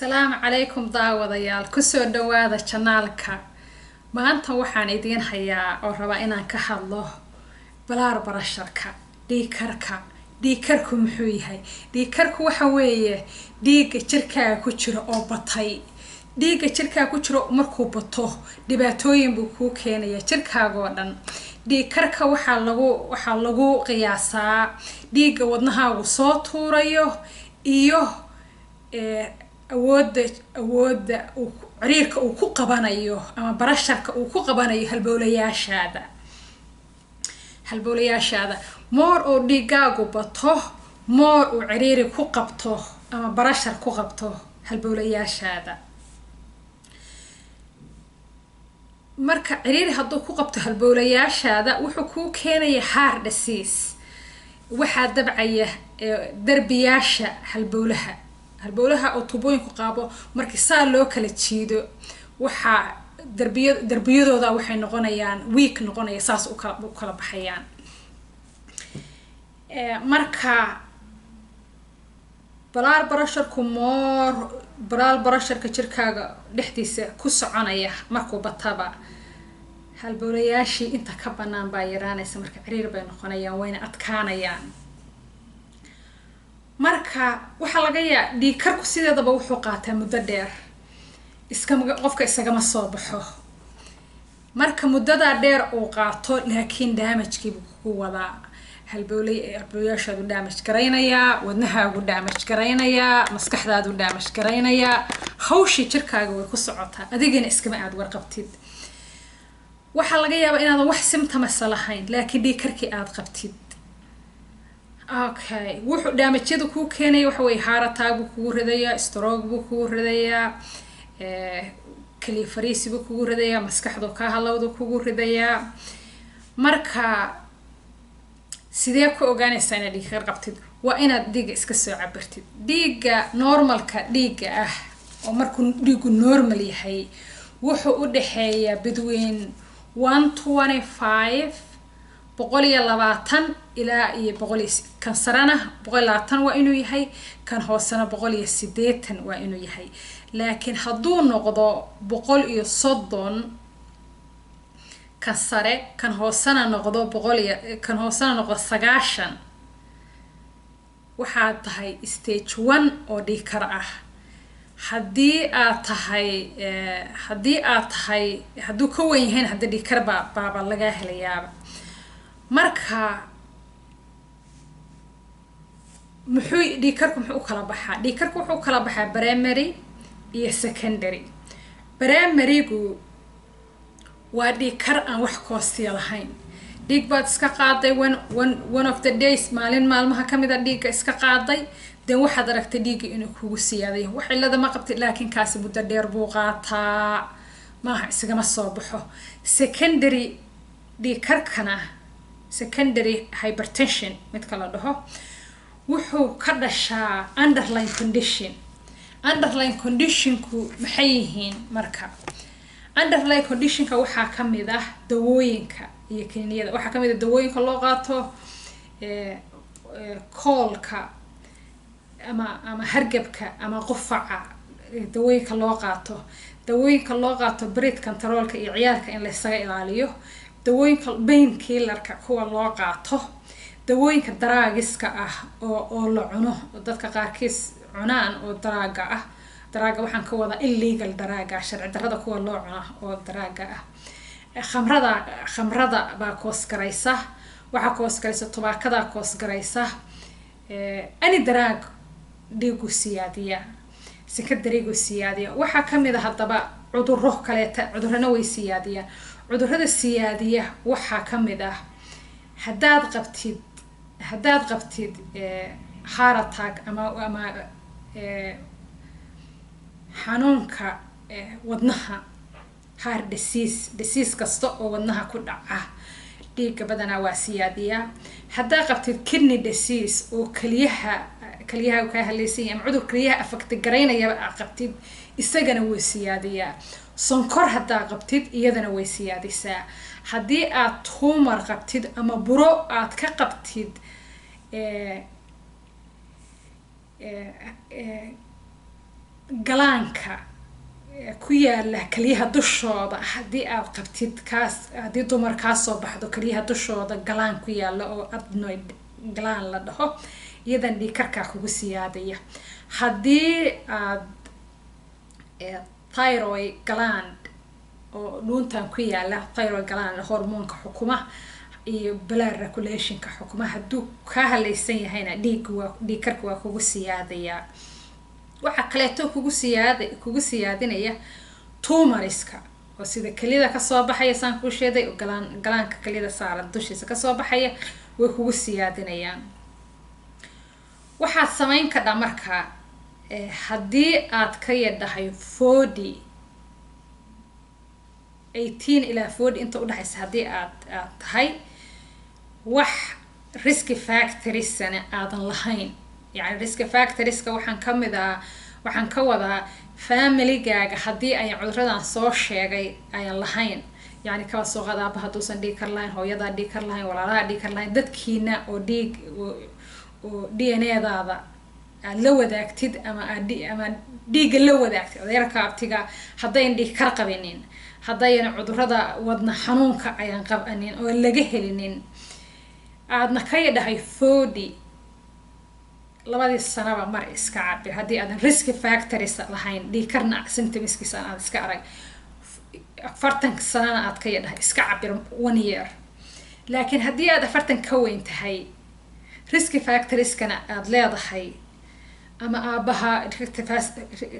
Asalaamu calaykum daawadayaal, kusoo dhawaada channelka. Maanta waxaan idiin hayaa oo rabaa inaan ka hadlo blood pressureka, dhiigkarka. Dhiigkarku muxuu yahay? Dhiigkarku waxa weeye dhiigga jirkaaga ku jira oo batay. Dhiigga jirkaaga ku jiro markuu bato, dhibaatooyin buu kuu keenaya jirkaaga oo dhan. Dhiigkarka waxaa lagu qiyaasaa dhiigga wadnahaagu soo tuurayo iyo awoodda uu ciriirka uu ku qabanayo ama pressureka uu ku qabanayo halbowlayaashaada. More oo dhiigaagu bato, more uu ciriiri ku qabto ama pressure ku qabto halbowlayaashaada. Marka ciriiri hadduu ku qabto halbowlayaashaada, wuxuu kuu keenaya heart disease. Waxaa dabcaya derbiyaasha halbowlaha oo tuubooyinku qaabo. Markii saa loo kala jiido, waxaa derbiyadooda waxay noqonayaan weak noqonaya, saas u kala baxayaan. Marka blood pressureku, more blood pressureka jirkaaga dhexdiisa ku soconaya markuu bataba, halbowlayaashii inta ka banaan baa yaraanaysa. Marka ciriir bay noqonayaan, wayna adkaanayaan. Marka waxaa laga yaa dhiigkarku sideedaba wuxuu qaataa muddo dheer, iskama qofka isagama soo baxo. Marka muddadaa dheer uu qaato, laakiin damagekiibuu kugu wadaa. Halbowlayaashaadu damage garaynayaa, wadnahaagu damage garaynayaa, maskaxdaadu damage garaynayaa. Hawshii jirkaaga way ku socotaa, adigina iskama aada warqabtid. Waxaa laga yaabaa inaadan wax symptoms lahayn, laakiin dhiigkarkii aada qabtid. Okay, wuxuu damageyada kuu keenaya waxa weye heart attack buu kugu ridayaa, stroke buu kugu ridayaa, kaliya fariisi buu kugu ridayaa, maskaxdu kaa halowda kugu ridayaa. Marka sidee ku ogaanaysaa inaad dhiig kar qabtid? Waa inaad dhiigga iska soo cabirtid. Dhiigga normalka dhiigga ah oo markuu dhiiggu normal yahay wuxuu u dhexeeyaa between 125, 120 ilaa iyo boqol iyo, kan sarena 120 waa inuu yahay, kan hoosena 180 waa inuu yahay. Laakiin hadduu noqdo 130 kan sare, kan hoosena noqdo boqol iyo, kan hoosena noqdo 90, waxaad tahay stage one oo dhiigkar ah. Haddii aad tahay, hadduu ka wen yahayn, hadda dhiigkar baa baaba lagaa helayaaba. Marka muxuu dhiigkarku muxuu u kala baxaa? Dhiigkarku wuxuu u kala baxaa primary iyo secondary. Primarygu waa dhiigkar aan wax cause lahayn. Dhiig baad iska qaaday one of the days, maalin maalmaha kamid a dhiigga iska qaaday, then waxaad aragtay dhiigga inuu kugu siyaaday. Wax cilada ma qabtid, laakiin kaasi muddo dheer buu qaataa, maaha isagama soo baxo. Secondary dhiigkarkana, secondary hypertension midka la dhaho, wuxuu ka dhashaa underline condition. Underline conditionku maxay yihiin? Marka underline conditionka waxaa kamid ah dawooyinka iyo kiniiniyada. Waxaa kamid ah dawooyinka loo qaato coldka ama hargabka ama qufaca, dawooyinka loo qaato, dawooyinka loo qaato birth controlka iyo ciyaalka in laysaga ilaaliyo, dawooyinka pain killerka kuwa loo qaato, dawooyinka drugska ah oo la cuno oo dadka qaarkiis cunaan oo drugga ah. Drugga waxaan ka wadaa illegal drugga, sharci darrada kuwa loo cuna oo drugga ah. Khamrada baa cause garaysa, waxaa cause garaysa tubaakadaa cause garaysa. Any drug dhiigu siyaadiya, secondarygu siyaadiya. Waxaa kamid a haddaba cuduro kaleeta, cudurana way siyaadiyaan. Cudurada siyaadiya waxaa kamid ah haddaad qabtid heart attack ama xanuunka wadnaha, heart disease, disease kasta oo wadnaha ku dhaca dhiigga badanaa waa siyaadiyaa. Haddaa qabtid kidney disease oo kaliyaha kaa haleysan yahay ama cudur kaliyaha affect garaynayaba aad qabtid, isagana way siyaadiyaa. Sonkor haddaa qabtid, iyadana way siyaadisaa. Haddii aad tumor qabtid ama buro aad ka qabtid Gland-ka ku yaala keliyaha dushooda haddii aad qabtid kaas, haddii dumar kaa soo baxdo keliyaha dushooda gland ku yaala oo adenoid gland la dhaho, iyadan dhiigkarkaa kugu siyaadaya. Haddii aad thyroid gland oo dhuuntan ku yaala, thyroid gland hormoonka xukuma iyo blood regulationka xukuma, hadduu kaa halaysan yahayna dhiig waa dhiigkarka waa kugu siyaadayaa. Waxaa kaleeto kugu siyaadinaya tumors-ka oo sida kelida kasoo baxaya, saan kuu sheeday, oo gland-ka kelida saaran dushiisa kasoo baxaya, way kugu siyaadinayaan. Waxaad samayn kadhaa marka, haddii aad ka yadhahay 40, 18 ilaa 40 inta udhexaysa, haddii aad tahay, wax risk factorsana aadan lahayn, yani risk factorska waxaan kamid ah, waxaan ka wadaa familigaaga haddii ayan cuduradan soo sheegay ayan lahayn, yani kaba soo qaad aaba hadduusan dhiig kar lahayn, hooyadaa dhiig kar lahayn, walaalaha dhiig kar lahayn, dadkiina oo dhiig oo DNA-daada aad la wadaagtid ama aad ama dhiigga la wadaagtid, adeerka, abtiga, haddayan dhiig kar qabinin, haddayna cudurada wadna xanuunka ayaan qabanin oo laga helinin, aadna ka yadhahay 40, labadii sanaba mar iska cabir. Haddii aadan risk factors lahayn, dhiigkarna symptomskiisa aad iska arag, 40 sanana aad ka yadhahay, iska cabir one year. Laakiin haddii aad 40 ka weyn tahay, risk factorskana aada leedahay, ama aabaha,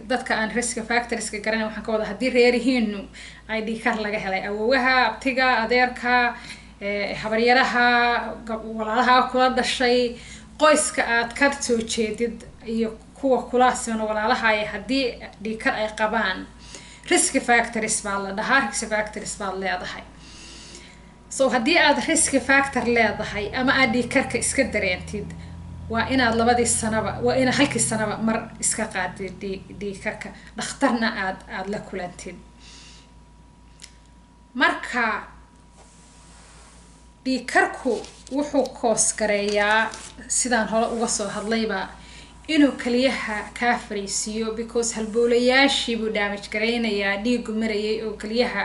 dadka aan risk factorska garanay waxaan ka wada haddii reerihiinu ay dhiigkar laga helay, awowaha, abtiga, adeerka, habaryaraha, walaalaha kula dhashay, qoyska aad ka soo jeedid iyo kuwa kula siman walaalahaya haddii dhiigkar ay qabaan, risk factors baa la dhahaa, risk factors baad leedahay. So haddii aad risk factor leedahay ama aad dhiigkarka iska dareentid, waa inaad labadii sanaba, waa inaad halkii sanaba mar iska qaadid dhiigkarka, dhakhtarna aad la kulantid. Marka dhiigkarku wuxuu cause gareeyaa, sidaan hore uga soo hadlayba, inuu keliyaha kaa fariisiiyo, because halbowlayaashii buu damage garaynayaa dhiigu marayay oo keliyaha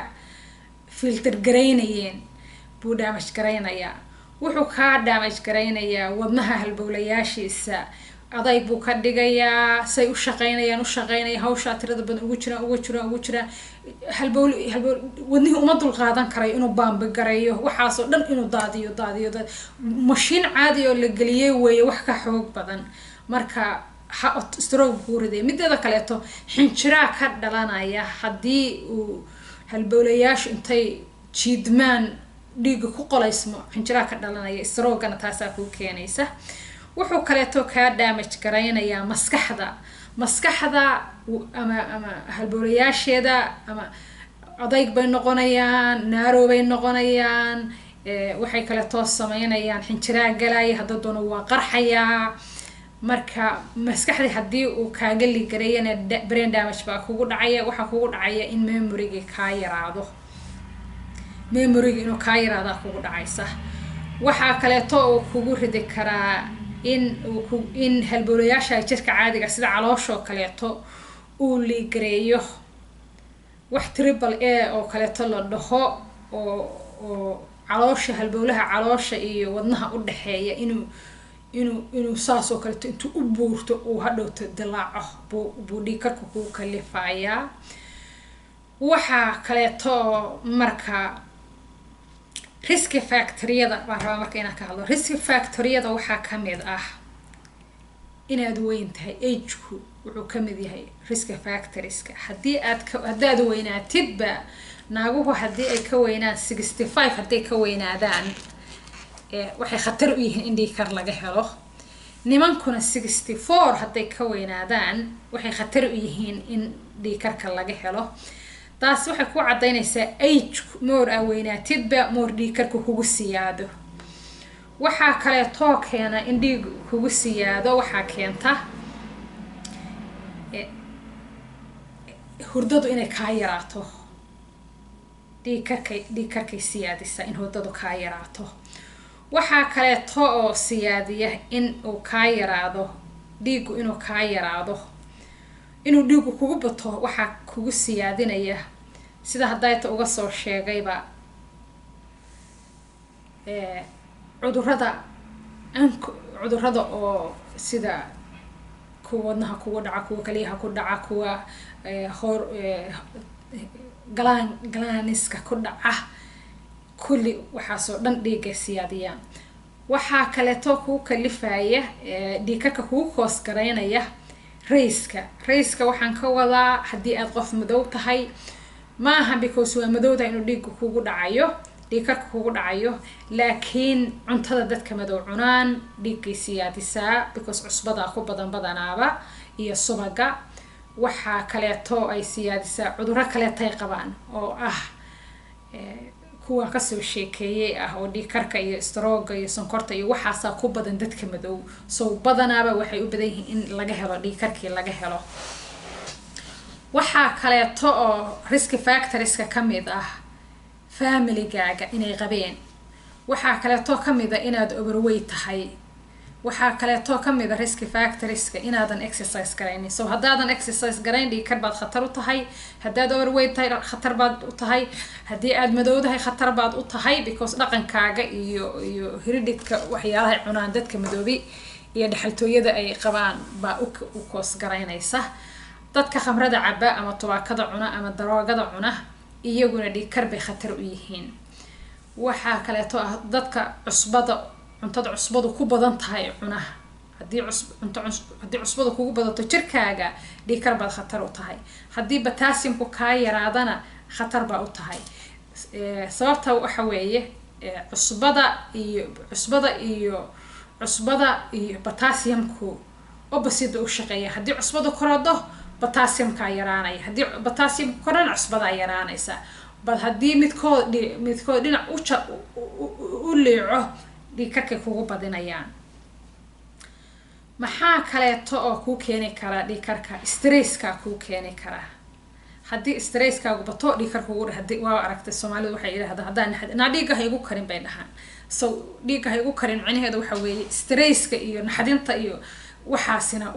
filter garaynayeen buu damage garaynayaa. Wuxuu kaa damage garaynayaa wadnaha halbowlayaashiisa, adayg buu ka dhigayaa, say u shaqeynayaan u shaqeynaya, hawshaa tirada badan ugu jiraan, ugu jiraan, ugu jiraan. Halbowl wadnihii uma dulqaadan karayo inuu pump gareeyo waxaasoo dhan, inuu daadiyo, daadiyo, mashiin caadi oo la geliyey weeye, wax ka xoog badan. Marka ha stroke kuu riday. Mideeda kaleeto, xinjiraa ka dhalanaya haddii uu halbowlayaashu intay jiidmaan dhiigga ku qolaysmo, xinjiraa ka dhalanaya, strokegana taasaa kuu keenaysa. Wuxuu kaleeto kaa damage garaynayaa maskaxda. Maskaxda ama halbowlayaasheeda ama adayg bay noqonayaan, narrow bay noqonayaan. Waxay kaleetoo sameynayaan xinjiraa galaya, hadda doono waa qarxayaa. Marka maskaxdii haddii uu kaaga leak gareeyana, brain damage baa kugu dhacaya. Waxaa kugu dhacaya in memorygii kaa yaraado, memoryga inuu kaa yaraadaa kugu dhacaysa. Waxaa kaleeto uu kugu ridi karaa in uu ku in halbowlayaasha jirka caadiga, sida calooshoo kaleeto, uu leak gareeyo wax triple A oo kaleeto la dhaho, oo caloosha, halbowlaha caloosha iyo wadnaha u dhexeeya, inuu saas oo kaleeto intuu u buurto uu hadhowto dilaaco buu dhiigkarka kugu kalifayaa. Waxaa kaleeto oo marka risk factoryada baan rabaa marka inaan ka hadlo. Risk factoryada waxaa kamid ah inaad weyn tahay. Ageku wuxuu kamid yahay risk factorska. Haddii aad ka haddaad weynaatidba, naaguhu haddii ay ka weynaan 65, hadday ka weynaadaan, waxay khatar u yihiin in dhiigkar laga helo. Nimankuna 64 hadday ka weynaadaan, waxay khatar u yihiin in dhiigkarka laga helo. Taas waxay ku caddaynaysaa age more aa weynaatidba, more dhiigkarka kugu siyaado. Waxaa kaleetoo keena in dhiig kugu siyaado, waxaa keenta hurdadu inay kaa yaraato. Dhiig karkay siyaadisa in hurdadu kaa yaraato. Waxaa kaleeto oo siyaadiya in uu kaa yaraado dhiiggu, inuu kaa yaraado. Inuu dhiigu kugu bato waxaa kugu siyaadinaya, sida hadayta uga soo sheegayba, cudurada, cudurada oo sida kuwa wadnaha kugu dhaca, kuwa kaliyaha ku dhaca, kuwa hor glands-ka ku dhaca, kulli waxaasoo dhan dhiigay siyaadiyaan. Waxaa kaleeto kuu kalifaya dhiigkarka, kugu cause garaynaya race-ka. Race-ka waxaan ka wadaa haddii aad qof madow tahay, maaha because waa madowda inuu dhiigga kugu dhacayo, dhiigkarka kugu dhacayo, laakiin cuntada dadka madow cunaan dhiiggay siyaadisaa, because cusbadaa ku badan badanaaba iyo subaga. Waxaa kaleeto ay siyaadisaa cudurro kaleetay qabaan oo ah kuwa kasoo sheekeeyay ah, oo dhiigkarka iyo stroke-ga iyo sonkorta iyo waxaasaa ku badan dadka madow. So badanaaba waxay u badan yihiin in laga helo dhiigkarkii laga helo. Waxaa kaleeto oo risk factors-ka kamid ah family-gaaga inay qabeen. Waxaa kaleeto kamid a inaad overweight tahay. Waxaa kaleeto kamid a risk factors-ka inaadan exercise garaynin. So haddaadan exercise garayn, dhiigkar baad khatar u tahay. Haddaad overweight tahay, khatar baad u tahay. Haddii aad madowdahay, khatar baad u tahay, because dhaqankaaga iyo heredity-ga, waxyaalahay cunaan dadka madoobi iyo dhexaltooyada ay qabaan baa u cause garaynaysa. Dadka khamrada caba ama tubaakada cuna ama daroogada cuna, iyaguna dhiigkar bay khatar u yihiin. Waxaa kaleeto ah dadka cusbada, cuntada cusbadu ku badan tahay cunaha. Haddii cunto haddii cusbadu kugu badato jirkaaga, dhiigkar baad khatar u tahay. Haddii potassium-ku kaa yaraadana, khatar baa u tahay. Sababta waxa weeye cusbada iyo potassium-ku opposite u shaqeeya. Haddii cusbadu korodho, potassium-kaa yaraanaya. Haddii potassium-ka kordhana, cusbadaa yaraanaysa. Bal haddii midkood dhinac uja u liico, dhiigkarkay kugu badinayaan. Maxaa kaleeto oo kuu keeni karaa dhiigkarka? Stress-kaa kuu keeni karaa. Haddii stress-kaagu bato, dhiigkar kugu hadii waa aragtay. Soomaalidu waxay yidhahdaa, haddaan naa dhiigga ha igu karin bay dhahaan. So dhiigga ha igu karin micnaheedu waxa weeye stress-ka iyo naxdinta iyo waxaasina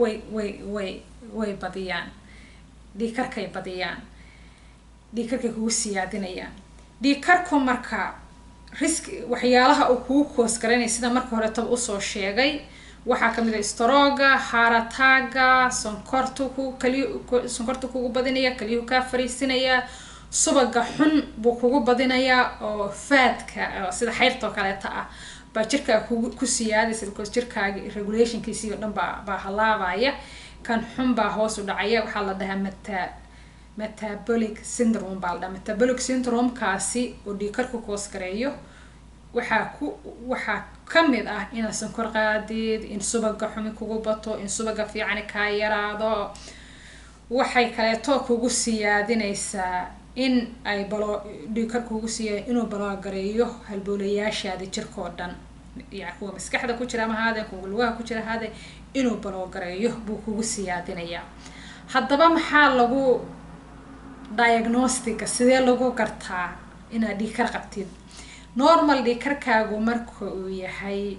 way badiyaan dhiigkarkay, badiyaan dhiigkarkay, kugu siyaadinayaan dhiigkarku. Marka risk waxyaalaha uu kugu cause garanaya, sida marka horetaba usoo sheegay, waxaa kamid a stroke-ga, heart attack-ga, sonkorta ku kaliy sonkorta kugu badinaya, kaliyuhu kaa fariisinaya, subaga xun buu kugu badinayaa oo fat-ka sida xayrta oo kaleeta ah baa jirkaa kugu ku siyaadaysa, because jirkaaga regulation-kiisii oo dhan baa halaabaya. Kan xun baa hoos u dhacaya. Waxaa la dhahaa metabolic syndrome baa la dhahaa. Metabolic syndrome-kaasi oo dhiigkarku cause gareeyo waxaa kamid ah inaad sonkor qaadid, in subaga xumi kugu bato, in subaga fiicani kaa yaraado. Waxay kaleeto kugu siyaadinaysaa in ay balo dhiigkar kugu siiya inuu block gareeyo halbowlayaashaadi jirkoo dhan, yani kuwa maskaxda ku jira ama haade, kuwa lugaha ku jira haade, inuu block gareeyo buu kugu siyaadinayaa. Haddaba maxaa lagu diagnostic-a, sidee lagu gartaa inaad dhiigkar qabtid? Normal dhiigkarkaagu marka uu yahay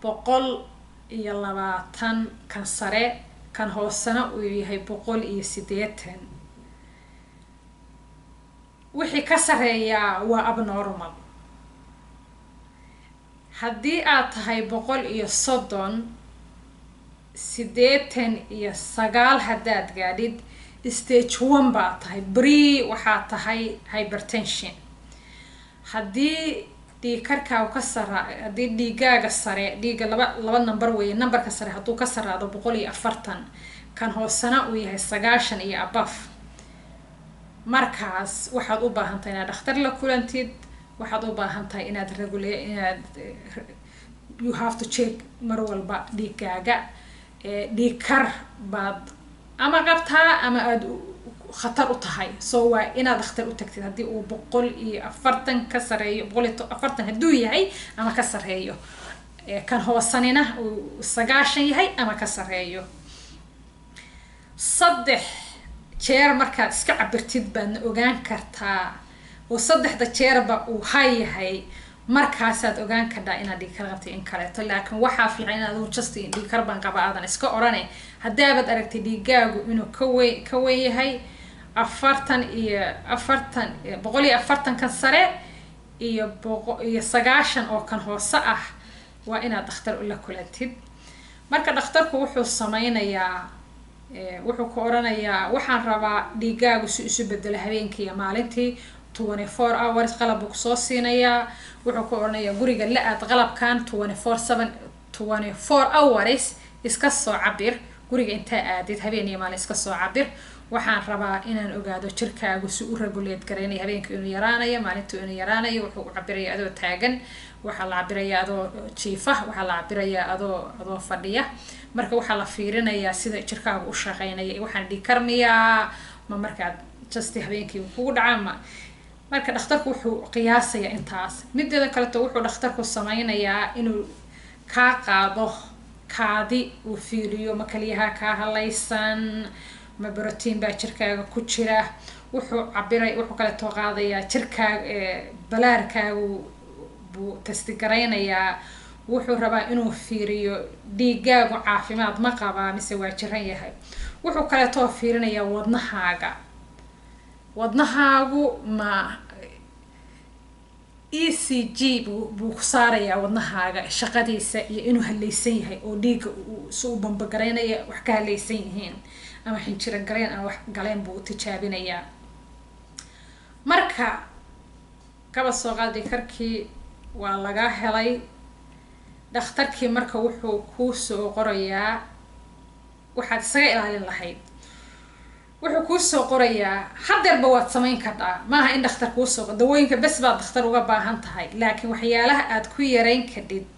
120 kan sare, kan hoosena uu yahay 180. Wixii ka sareeyaa waa abnormal. Haddii aad tahay 130, 89 haddaad gaadhid, stage one baa tahay, pre waxaa tahay hypertension. Haddii dhiigkarkaagu ka sara haddii dhiigaaga sare, dhiigga laba number weeye, number-ka sare hadduu ka saraado 140, kan hoosena uu yahay 90 iyo above, markaas waxaad u baahan tahay inaad dhakhtar la kulantid. Waxaad u baahan tahay inaad regula inaad you have to check mar walba dhiigaaga. Dhiigkar baad ama qabtaa ama aada khatar u tahay. So waa inaad dhakhtar u tagtid haddii uu 140 ka sareeyo, 140 hadduu yahay ama ka sareeyo, kan hoosanina uu 90 yahay ama ka sareeyo. 3 jeer markaad iska cabirtid baadna ogaan kartaa, oo saddexda jeerba uu high yahay, markaasaad ogaan kardhaa inaad dhiigkar qabtay in kaleeto. Laakiin waxaa fiican inaad adigu just dhiigkar baan qaba aadan iska orane. Haddaabaad aragtay dhiigaagu inuu ka weyn yahay 40 iyo 40, 140 kan sare iyo 190 oo kan hoose ah, waa inaad dhakhtar ula kulantid. Marka dhakhtarku wuxuu sameynayaa, wuxuu ku oranayaa, waxaan rabaa dhiigaagu si isu bedelo habeenkii iyo maalintii, 24 hours. Qalab buu kusoo siinayaa. Wuxuu ku oranayaa, guriga la aad qalabkan, 24/7, 24 hours iska soo cabir. Guriga intaa aadid, habeen iyo maalin iska soo cabir. Waxaan rabaa inaan ogaado jirkaagu si u regulate garaynayo, habeenka inuu yaraanayo, maalinta inuu yaraanayo. Wuxuu u cabiraya adoo taagan, waxaa la cabirayaa adoo jiifa, waxaa la cabirayaa adoo fadhiya. Marka waxaa la fiirinayaa sida jirkaagu u shaqeynaya. Waxaan dhiig karmiyaa ma markaad just habeenkii kugu dhacaa ma? Marka dhakhtarku wuxuu qiyaasayaa intaas. Mideeda kaleto, wuxuu dhakhtarku sameynayaa inuu kaa qaado kaadi, uu fiiriyo ma kaliyaha kaa halaysan, ma protein baa jirkaaga ku jira. Wuxuu cabiray, wuxuu kaleetoo qaadayaa jirkaaga, bloodkaagu buu testigaraynayaa. Wuxuu rabaa inuu fiiriyo dhiigaagu caafimaad ma qabaa mise waa jiran yahay. Wuxuu kaleetoo fiirinayaa wadnahaaga. Wadnahaagu ma ECG buu ku saarayaa, wadnahaaga shaqadiisa iyo inuu halaysan yahay oo dhiigga si u bambagaraynaya wax ka halaysan yihiin ama xinjiro galeen ama wax galeen buu tijaabinayaa. Marka kaba soo qaad dhiigkarkii waa laga helay. Dhakhtarkii marka wuxuu kuu soo qorayaa waxaad isaga ilaalin lahayd. Wuxuu kuu soo qorayaa, hadeerba waad samayn kartaa, maaha in dhakhtar kuusoo dawooyinka bes baad dhakhtar uga baahan tahay, laakiin waxyaalaha aad ku yareyn kadhid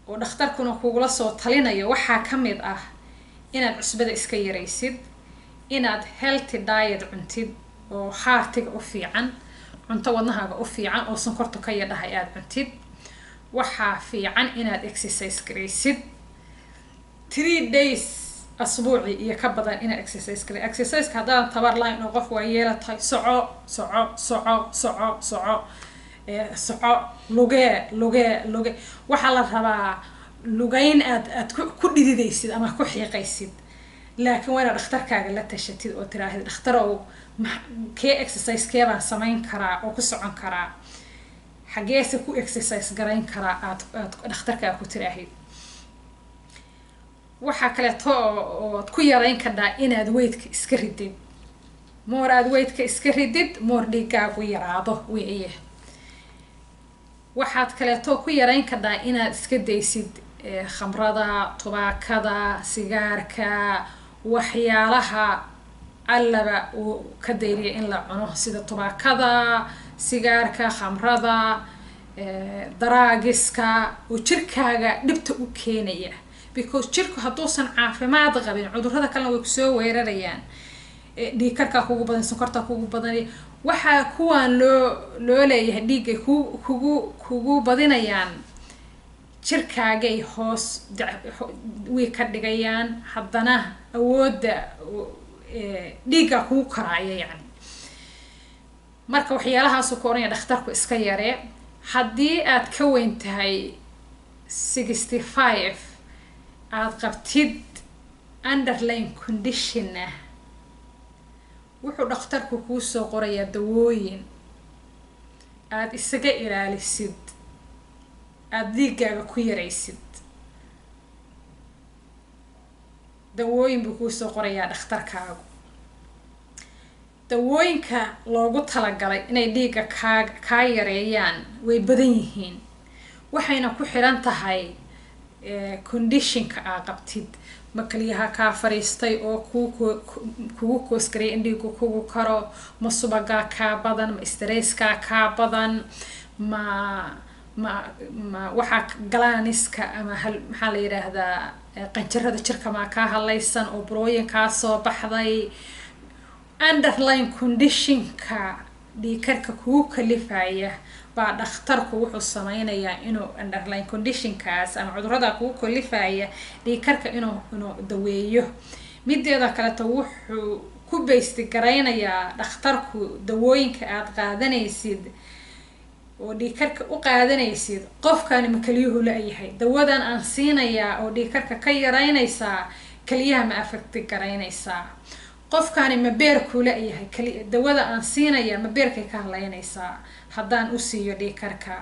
oo dhakhtarkuna kugula soo talinayo waxaa ka mid ah inaad cusbada iska yaraysid, inaad healthy diet cuntid oo heartiga u fiican, cunto wadnahaaga u fiican oo sonkortu ka yadhahay aada cuntid. Waxaa fiican inaad exercise garaysid 3 days asbuuci iyo ka badan, inaad exercise garay. Exerciseka haddaadan tabar lahayn oo qof waa yeela tahay, soco, soco, soco, soco, soco, soco, lugee, lugee, luge. Waxaa la rabaa lugeyn aad ku dhididaysid ama ku xiiqaysid, laakiin waa inaad dhakhtarkaaga la tashatid oo tiraahid, "Dhakhtarow, kee exercise kee baan samayn karaa oo ku socon karaa? Xageese ku exercise garayn karaa?" Aad dhakhtarkaaga ku tiraahid. Waxaa kaleeto ood ku yarayn kardhaa inaad weightka iska ridid. More aad weightka iska ridid, more dhiigaagu yaraado weeye. Waxaad kaleeto ku yarayn kardhaa inaad iska daysid khamrada, tubaakada, sigaarka, waxyaalaha allaba uu ka dayriya in la cuno, sida tubaakada, sigaarka, khamrada, drugska oo jirkaaga dhibta u keenaya, because jirku hadduusan caafimaad qabin, cudurrada kalena way kusoo weerarayaan. Dhiigkarkaa kugu badan, sonkortaa kugu badan. Waxaa kuwaan loo leeyahay dhiiggay ku kugu badinayaan, jirkaagay hoos way ka dhigayaan, haddana awoodda dhiiggaa kugu karaaya yacni. Marka waxyaalahaasuu ku ohanaya dhakhtarku iska yaree. Haddii aad ka weyn tahay 65, aada qabtid underline condition ah, wuxuu dhakhtarku kuu soo qorayaa dawooyin aada isaga ilaalisid, aada dhiiggaaga ku yaraysid. Dawooyin buu kuu soo qorayaa dhakhtarkaagu. Dawooyinka loogu talagalay inay dhiigga kaa yareeyaan way badan yihiin, waxayna ku xiran tahay conditionka aa qabtid. Ma kaliyaha kaa fariistay oo kugu koosgaraya in dhiiggu kugu karo? Ma subagaa kaa badan? Ma stresskaa kaa badan? Ma waxaa glandska ama hal maxaa la yidhaahdaa, qanjarada jirka maa kaa halaysan oo burooyin kaa soo baxday? Underline conditionka dhiigkarka kugu kalifaya baa dhakhtarku wuxuu sameynayaa inuu underline conditionkaas ama cudurada kugu kalifaya dhiigkarka inuu daweeyo. Mideeda kaleto, wuxuu ku base garaynayaa dhakhtarku dawooyinka aad qaadanaysid oo dhiigkarka u qaadanaysid, qofkani ma keliyuhu la-yahay? Dawadan aan siinayaa oo dhiigkarka ka yaraynaysaa Keliyaha ma affect garaynaysaa? Qofkaani ma beerkuu la-yahay? Dawada aan siinaya ma beerkay ka hadlaynaysaa haddaan u siiyo dhiigkarka?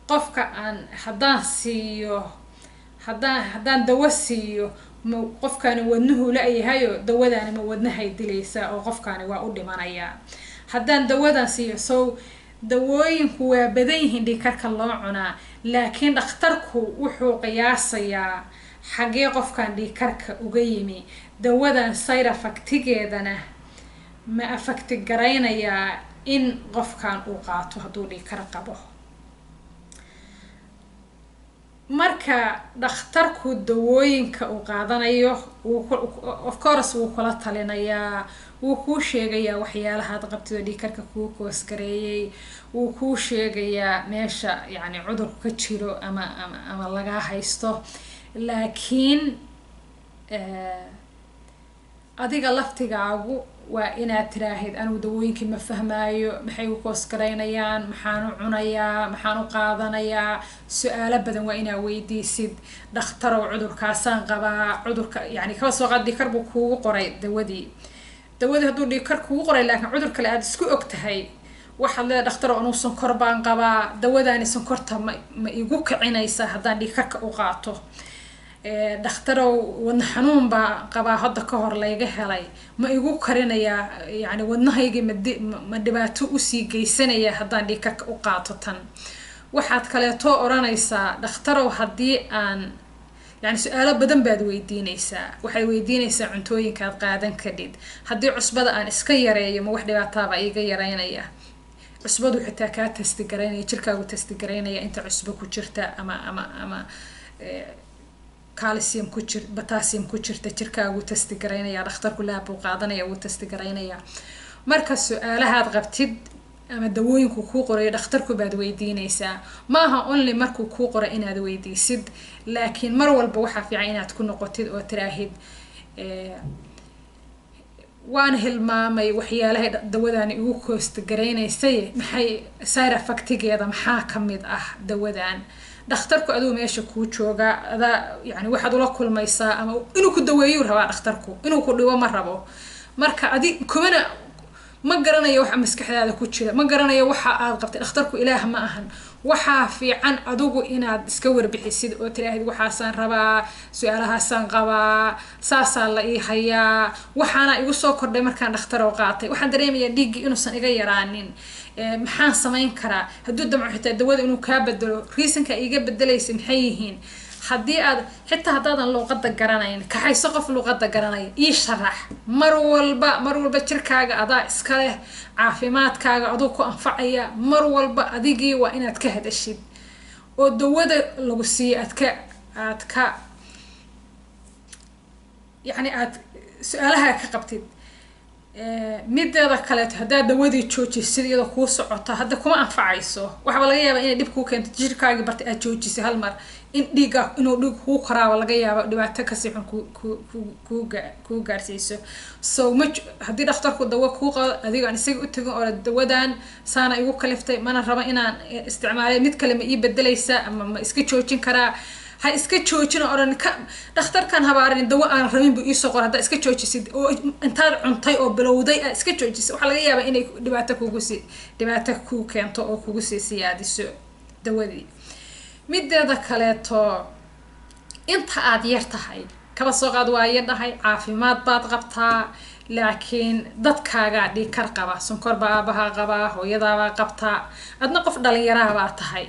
Qofka aan haddaan siiyo, haddaan dawo siiyo, ma qofkaani wadnuhu la-yahayo dawadaani ma wadnahay dilaysaa oo qofkaani waa u dhimanayaa haddaan dawadan siiyo? So dawooyinku waa badan yihiin dhiigkarka loo cunaa, laakiin dhakhtarku wuxuu qiyaasayaa xagee qofkan dhiigkarka uga yimi, dawadan side effectigeedana ma affect garaynayaa in qofkan uu qaato hadduu dhiigkar qabo. Marka dhakhtarku dawooyinka uu qaadanayo, of course wuu kula talinayaa, wuu kuu sheegayaa waxyaalahaad qabtid oo dhiigkarka kuu cause gareeyay, wuu kuu sheegayaa meesha yacni cudurku ka jiro ama lagaa haysto. Laakiin adiga laftigaagu waa inaad tiraahid: "Anigu dawooyinkii ma fahmaayo, maxay u cause garaynayaan, maxaan u cunayaa, maxaan u qaadanayaa?" Su-aalo badan waa inaad weydiisid: "Dhakhtarow, cudurkaasaan qabaa." Cudurka yani kaba soo qaad dhiigkar buu kuugu qoray dawadii. Hadduu dhiigkar kuugu qoray laakiin cudur kale aad isku og tahay, waxaad leedahay: "Dhakhtarow, anuu sonkor baan qabaa, dawadaani sonkorta ma igu kicinaysaa haddaan dhiigkarka u qaato? Dhakhtarow, wadna xanuun baa qabaa, hadda ka hor layga helay, ma igu karinayaa, yani wadnahaygii ma dhibaato usii geysanaya haddaan dhiigkarka u qaato tan?" Waxaad kaleeto odhanaysaa: "Dhakhtarow, haddii aan," yani su-aalo badan baad weydiinaysaa. Waxaad weydiinaysaa cuntooyinkaad qaadan kadhid. Haddii cusbada aan iska yareeyo, ma wax dhibaataaba iiga yareynaya? Cusbadu xitaa kaa test garaynaya, jirkaagu test garaynaya inta cusbo ku jirta ama calcium ku jir, potassium ku jirta, jirkaagu test garaynaya. Dhakhtarku lab buu qaadanaya, wuu test garaynaya. Marka su-aalahaad qabtid ama dawooyinku kuu qorayo dhakhtarku baad weydiinaysaa. Maaha only markuu kuu qoro inaad weydiisid, laakiin mar walba waxaa fiican inaad ku noqotid oo tiraahid: "Waan hilmaamay waxyaalahay dawadani igu cause garaynaysay, maxay side effectigeeda, maxaa kamid ah dawadan?" Dhakhtarku aduu meesha kuu joogaa, adaa yani waxaad ula kulmaysaa ama inuu ku daweeyuu rabaa. Dhakhtarku inuu ku dhibo ma rabo. Marka adi kumana ma garanayo waxa maskaxdaada ku jira, ma garanayo waxa aad qabtay. Dhakhtarku Ilaah ma ahan. Waxaa fiican adigu inaad iska warbixisid oo tiraahid: "Waxaasaan rabaa, su-aalahaasaan qabaa, saasaa la ii hayaa, waxaana igu soo kordhay markaan dhakhtar oo qaatay, waxaan dareemayaa dhiiggii inuusan iga yaraanin, maxaan samayn karaa?" Hadduu damco xitaa dawada inuu kaa bedelo, reasonka iiga bedelaysa maxay yihiin? Haddii aad xitaa haddaadan luuqada garanayn, kaxayso qof luuqada garanaya, ii sharax. Mar walba, mar walba jirkaaga adaa iska leh, caafimaadkaaga aduu ku anfacaya. Mar walba adigii waa inaad ka hadashid oo dawada lagu siiyo aad ka yacni aad su-aalaha ka qabtid. Mideeda kaleeto, haddaad dawadii joojisid iyadoo kuu socoto, hadda kuma anfacayso. Waxaaba laga yaabaa inay dhib kuu keento. Jirkaagii bartay aad joojisay hal mar, in dhiigga inuu dhiig kuu koraaba laga yaaba, dhibaato kasii xun ku kuu gaarsiiso. So ma haddii dhakhtarku dawo kuu qabo, adigo aan isaga u tegin oo "Dawadan saana igu kaliftay, mana rabo inaan isticmaalay, mid kale ma ii bedelaysaa ama ma iska joojin karaa?" Ha iska joojin oo odhan ka dhakhtarkan habaarin, dawo aan rabin buu iisoo qor. Haddaa iska joojisid oo intaad cuntay oo bilowday aad iska joojisid, waxaa laga yaabaa inay dhibaato kugu sii dhibaato kuu keento oo kugu sii siyaadiso dawadii. Mideeda kaleeto, inta aad yar tahay, kaba soo qaad waa yar dhahay, caafimaad baad qabtaa, laakiin dadkaagaa dhiigkar qaba, sonkor baa aabahaa qabaa, hooyadaabaa qabtaa, adna qof dhalinyaraha baa tahay.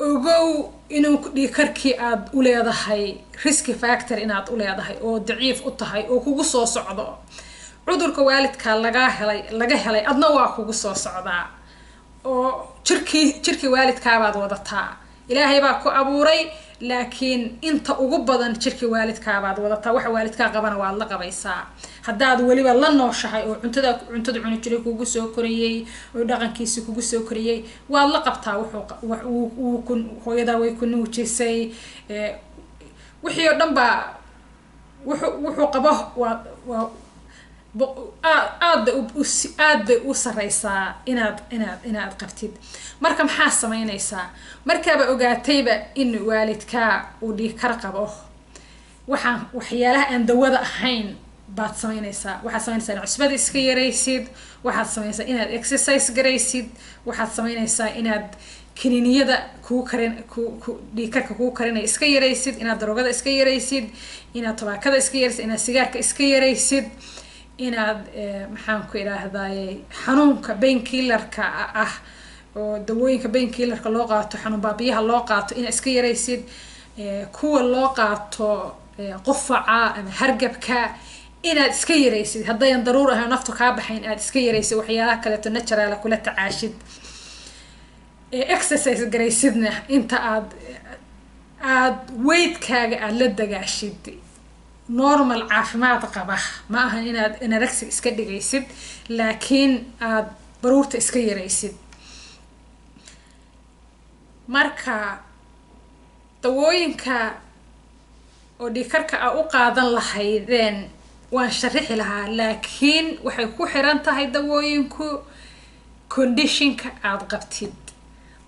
Ogow inuu dhiigkarkii aad u leedahay risk factor inaad u leedahay oo daciif u tahay oo kugu soo socdo. Cudurka waalidkaa lagaa helay, laga helay, adna waa kugu soo socdaa oo jirkii waalidkaabaad wadataa. Ilaahay baa ku abuuray, laakiin inta ugu badan jirkii waalidkaabaad wadataa. Waxa waalidkaa qabana waad la qabaysaa haddaad weliba la nooshahay oo cuntada cuni jiray kugu soo koriyey oo dhaqankiisi kugu soo koriyey, waad la qabtaa. Wuxuu ku hooyadaa way ku nuujisay, wixii oo dhan baa wuxuu qabo waa aad bay u sareysaa inaad qabtid. Marka maxaa sameynaysaa markaaba ogaatayba in waalidkaa uu dhiigkar qabo? Waxaan waxyaalaha aan dawada ahayn baad samaynaysaa. Waxaad samaynaysaa inaad cusbada iska yaraysid, waxaad samaynaysaa inaad exercise garaysid, waxaad samaynaysaa inaad kiniiniyada kuu karin ku dhiigkarka kuu karinaya iska yaraysid, inaad daroogada iska yaraysid, inaad tobaakada iska yaraysid, inaad sigaarka iska yaraysid, inaad, maxaan ku idhaahdaye, xanuunka painkillerka ah oo dawooyinka painkillerka loo qaato, xanuun baabiyaha loo qaato, inaad iska yaraysid, kuwa loo qaato qufaca ama hargabka inaad iska yaraysid, haddayan daruur ahayn naftu kaa baxayn aad iska yaraysid, waxyaalaha kaleeto natural kula tacaashid, exercise garaysidna, inta aad weightkaaga aada la dagaashid, normal caafimaad qaba. Ma ahan inaad anorexic iska dhigaysid, laakiin aad baruurta iska yaraysid. Marka dawooyinka oo dhiigkarka a u qaadan lahaydeen waan sharixi lahaa, laakiin waxay ku xiran tahay dawooyinku conditionka aada qabtid.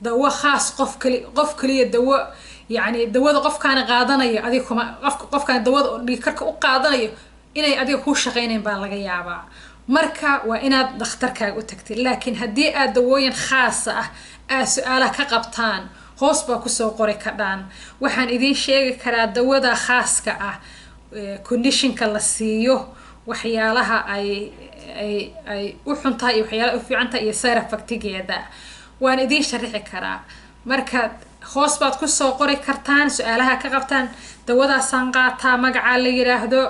Dawo khaas qof kali qof kaliya dawo, yacni dawada qofkaani qaadanayo adiga kuma qofkaani dawada dhiigkarka u qaadanayo inay adiga kuu shaqeynayn baa laga yaabaa. Marka waa inaad dhakhtarkaaga u tagtid. Laakiin haddii aad dawooyin khaasa ah aad su-aalaha ka qabtaan, hoos baa kusoo qori kadhaan. Waxaan idiin sheegi karaa dawada khaaska ah, conditionka la siiyo, waxyaalaha ay u xun tahay iyo waxyaalaha u fiican tahay iyo side effectigeeda waan idiin sharixi karaa. Marka hoos baad kusoo qori kartaan su-aalaha ka qabtaan. Dawadaasaan qaataa, magacaa la yiraahdo,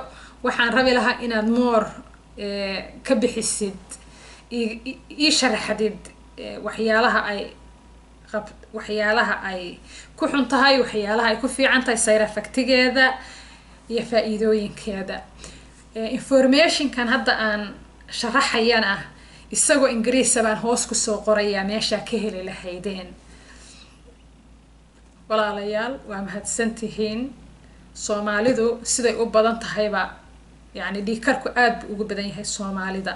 waxaan rabi lahaa inaad more ka bixisid, ii sharaxdid waxyaalaha ay qab waxyaalaha ay ku xun tahay, waxyaalaha ay ku fiican tahay, side effectigeeda iyo faa-iidooyinkeeda. Informationkan hadda aan sharaxayana isagoo Ingiriisa baan hoos kusoo qorayaa meeshaa ka heli lahaydeen. Walaalayaal, waa mahadsantihiin. Soomaalidu siday u badan tahayba, yacni dhiigkarku aada buu ugu badan yahay Soomaalida.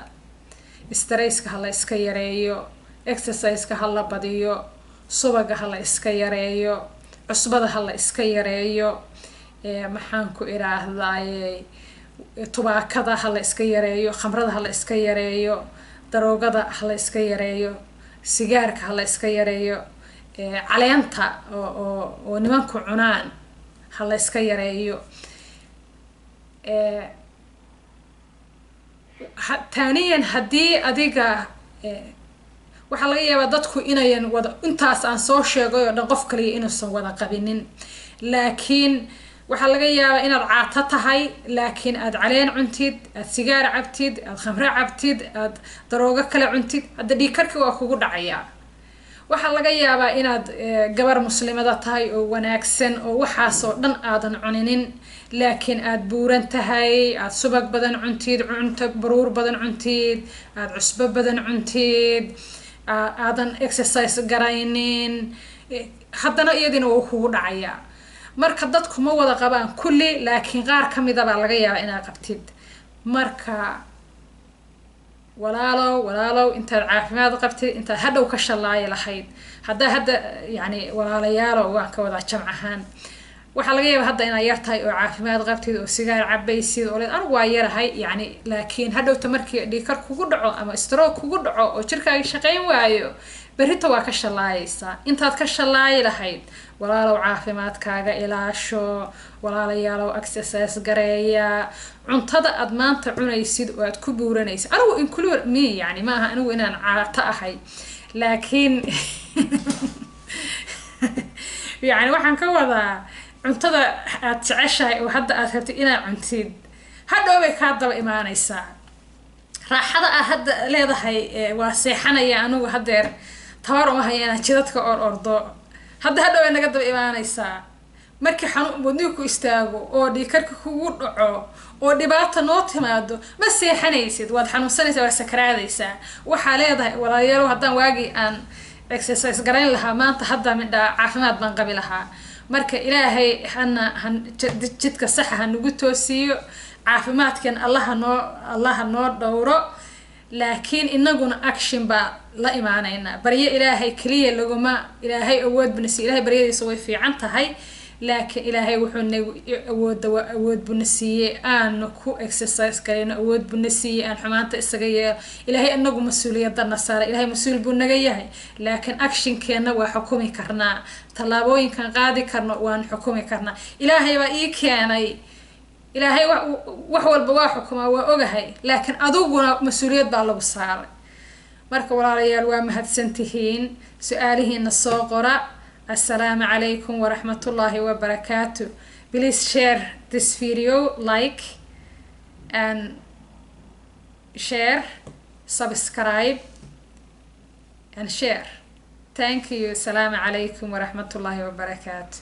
Stresska ha la iska yareeyo, exerciseka ha la badiyo, subaga ha la iska yareeyo, cusbada ha la iska yareeyo, maxaan ku idhaahdaaye, tubaakada ha la iska yareeyo, khamrada ha la iska yareeyo, daroogada ha la iska yareeyo, sigaarka ha la iska yareeyo, caleenta oo nimanku cunaan ha la iska yareeyo. Taaniyan haddii adiga, waxaa laga yaabaa dadku inayan wada intaas aan soo sheegay oo dhan qof kaliya inuusan wada qabinin, laakiin waxaa laga yaabaa inaad caato tahay, laakiin aad caleen cuntid, aad sigaar cabtid, aad khamre cabtid, aad daroogo kale cuntid, hadda dhiigkarki waa kugu dhacayaa. Waxaa laga yaabaa inaad gabar muslimada tahay oo wanaagsan oo waxaasoo dhan aadan cuninin, laakiin aad buuran tahay, aad subag badan cuntid, cunto baruur badan cuntid, aad cusbo badan cuntid, aadan exercise garaynin, haddana iyadiina wuu kugu dhacayaa. Marka dadku ma wada qabaan kulli, laakiin qaar kamida baa laga yaabaa inaad qabtid. Marka walaalow, walaalow, intaad caafimaad qabtid, intaad hadhow ka shallaayi lahayd, haddaa hadda, yani walaalayaalow waan ka wadaa jamc ahaan, waxaa laga yaabaa hadda inaad yar tahay oo caafimaad qabtid oo sigaar cabaysid oo leed anigu waa yarahay, yani laakiin hadhowta markii dhiigkar kugu dhaco ama stroke kugu dhaco oo jirkaaga shaqayn waayo, berrita waa ka shallaayaysaa. Intaad ka shallaayi lahayd, walaalow, caafimaadkaaga ilaasho. Walaalayaalow, exercise gareeya. Cuntada aad maanta cunaysid oo aad ku buuranaysid, anigu include me, yani ma aha anigu inaan caato ahay, laakiin yani waxaan ka wadaa cuntada aad jeceshahay oo hadda aad rabtid inaad cuntid, hadhow bay kaa daba imaanaysaa. Raaxada aad hadda leedahay, waa seexanaya anigu haddeer, tabar uma haya inaan jidadka or ordo, hadda hadhow bay naga daba imaanaysaa. Markii xanuun wadnigu ku istaago oo dhiigkarka kugu dhaco oo dhibaata noo timaado, ma seexanaysid, waad xanuunsanaysaa, waad sakaraadaysaa. Waxaa leedahay, walaalayaalow, haddaan waagii aan exercise garayn lahaa, maanta hadda midhaa caafimaad baan qabi lahaa. Marka Ilaahay hana han jidka saxa ha nagu toosiiyo, caafimaadkan Allaha noo dhowro, laakiin inaguna action baa la imaanaynaa. Baryo Ilaahay keliya laguma, Ilaahay awood bana si Ilahay baryadiisa way fiican tahay. Laakiin Ilaahay wuxuu nagu awoodda, waa awood buu na siiyey aanu ku exercise garayno, awood buu na siiyey aan xumaanta isaga yeelo. Ilaahay inagu mas-uuliyadana saaray, Ilahay mas-uul buu naga yahay, laakiin actionkeena waa xukumi karnaa, tallaabooyinkan qaadi karno waan xukumi karnaa. Ilaahay baa ii keenay, Ilaahay wax walba waa xukumaa, waa ogahay, laakiin adiguna mas-uuliyad baa lagu saaray. Marka walaalayaal, waa mahadsantihiin. Su-aalihiina soo qora. Assalaamu calaykum waraxmatullaahi wabarakaatu. Please share this video, like and share, subscribe and share. Thank you. Asalaamu calaykum waraxmatullaahi wabarakaatu.